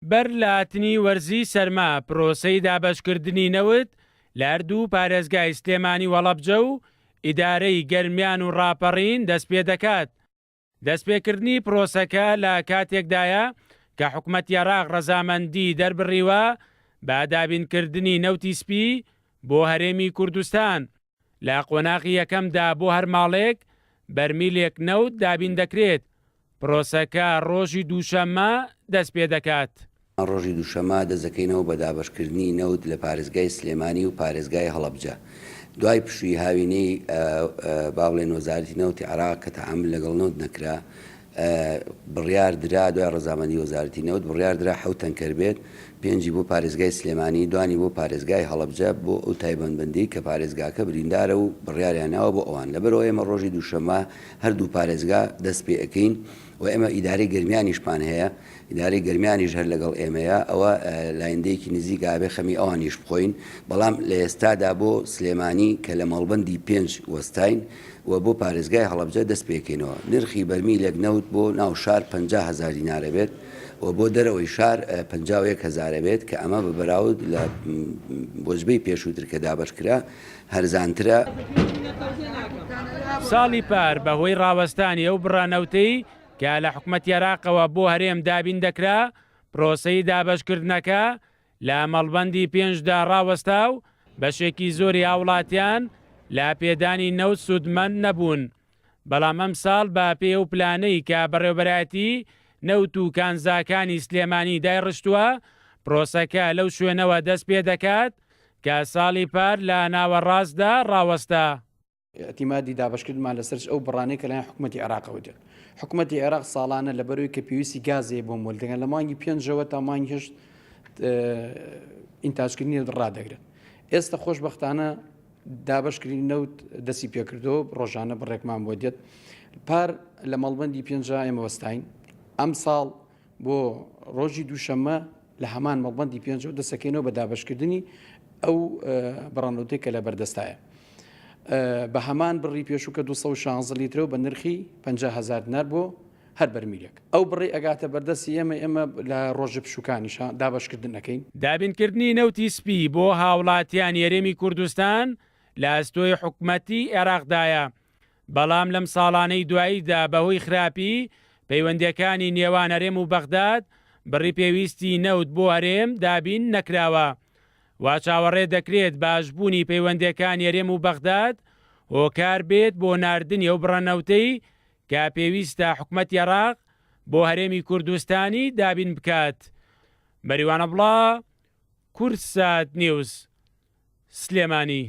بەر لە هاتنی وەرزی سەرما پرۆسەی دابەشکردنی نەوت لە هەردوو پارێزگای سلێمانی و هەڵەبجە و ئیدارەی گەرمیان و ڕاپەڕین دەستپێدەکات. دەستپێکردنی پرۆسەکە لە کاتێکدایە کە حکومەتی عێراق ڕەزامەندی دەربڕیوە بە دابینکردنی نەوتی سپی بۆ هەرێمی کوردستان. لە قۆناغی یەکەمدا بۆ هەر ماڵێک بەرمیلێک نەوت دابین دەکرێت، پرۆسەکە ڕۆژی دووشەممە دەستپێدەکات. ڕۆژی دووشەممە دەستدەکەینەوە بە دابەشکردنی نەوت لە پارێزگای سلێمانی و پارێزگای هەڵەبجە. دوای پشووی هاوینەی با بڵێن وەزارەتی نەوتی عێراق کە تەعامول لەگەڵ نەوت نەکرا، بڕیار درا دوای ڕەزامەندی وەزارەتی نەوت بڕیار درا حەوت تەنکەر بێت، پێنجی بۆ پارێزگای سلێمانی، دوانی بۆ پارێزگای هەڵەبجە بۆ ئەو تایبەتمەندیەی کە پارێزگاکە بریندارە و بڕیاریان ناوە بۆ ئەوان. لەبەرئەوە ئێمە ڕۆژی دووشەممە هەردوو پارێزگا دەست پێ ئەکەین و ئێمە ئیدارەی گەرمیانیشمان هەیە، ئیدارەی گەرمیانیش هەر لەگەڵ ئێمەیە، ئەوە لایندەیەکی نزیکە ئەبێ خەمی ئەوانیش بخۆین، بەڵام لە ئێستادا بۆ سلێمانی کە لە مەڵبەندی پێنج وەستاین و بۆ پارێزگای هەڵەبجە دەست پێکەینەوە. نرخی بەرمیلێک نەوت بۆ ناو شار 50 هەزار دینار ئەبێت و بۆ دەرەوەی شار 51 هەزار ئەبێت کە ئەمە بە بەراورد لە وەجبەی پێشووتر کە دابەش کرا هەرزانترە. ساڵی پار بەهۆی ڕاوەستانی ئەو بڕە نەوتەی کە لە حکومەتی عێراقەوە بۆ هەرێم دابین دەکرا، پرۆسەی دابەشکردنەکە لە مەڵبەندی پێنجدا ڕاوەستا و بەشێکی زۆری هاوڵاتیان لە پێدانی نەوت سوودمەند نەبوون، بەڵام ئەمساڵ بە پێی ئەو پلانەی کە بەڕێوەبەرایەتی نەوت و کانزاکانی سلێمانی دایڕشتووە، پرۆسەکە لەو شوێنەوە دەست پێدەکات کە ساڵی پار لە ناوەڕاستدا ڕاوەستا. ئیعتیمادی دابەشکردنمان لەسەر ئەو بڕانەی کە لەلایەن حکومەتی عێراقەوە دێت. حکومەتی عێراق ساڵانە لەبەرئەوەی کە پێویستی گاز هەیە بۆ مۆلدەکان لە مانگی پێنجەوە تا مانگی هەشت ئینتاجکردنی ڕادەگرن. ئێستا خۆشبەختانە دابەشکردنی نەوت دەستی پێکردەوە ڕۆژانە بڕێکمان بۆ دێت. پار لە مەڵبەندی پێنجا ئێمە وەستاین. ئەمساڵ بۆ ڕۆژی دووشەممە لە هەمان مەڵبەندی پێنجەوە دەسەکەینەوە بە دابەشکردنی ئەو بڕانەوتەی کە لە بەردەستایە بە هەمان بڕی پێشوو کە 216 لیترە و بە نرخی 50 هزار دینار بۆ هەر بەرمیلێک ئەو بڕی ئەگاتە بەردەستی ئێمە ئێمە لە ڕۆژە پشووکانیشا دابەشکردن ئەەکەین. دابینکردنی نەوتی سپی بۆ هاوڵاتیانی هەرێمی کوردستان لە ئەستۆی حکومەتی عێراقدایە، بەڵام لەم ساڵانەی دواییدا بەهۆی خراپی پەیوەندییەکانی نێوان هەرێم و بەغداد بڕی پێویستی نەوت بۆ هەرێم دابین نەکراوە. وا چاوەڕێ دەکرێت باشبوونی پەیوەندییەکانی هەرێم و بەغداد هۆکار بێت بۆ ناردنی ئەو بڕە نەوتەی کە پێویستە حکومەتی عێراق بۆ هەرێمی کوردستانی دابین بکات. مەریوان عەبڵا، کوردسات نیوز، سلێمانی.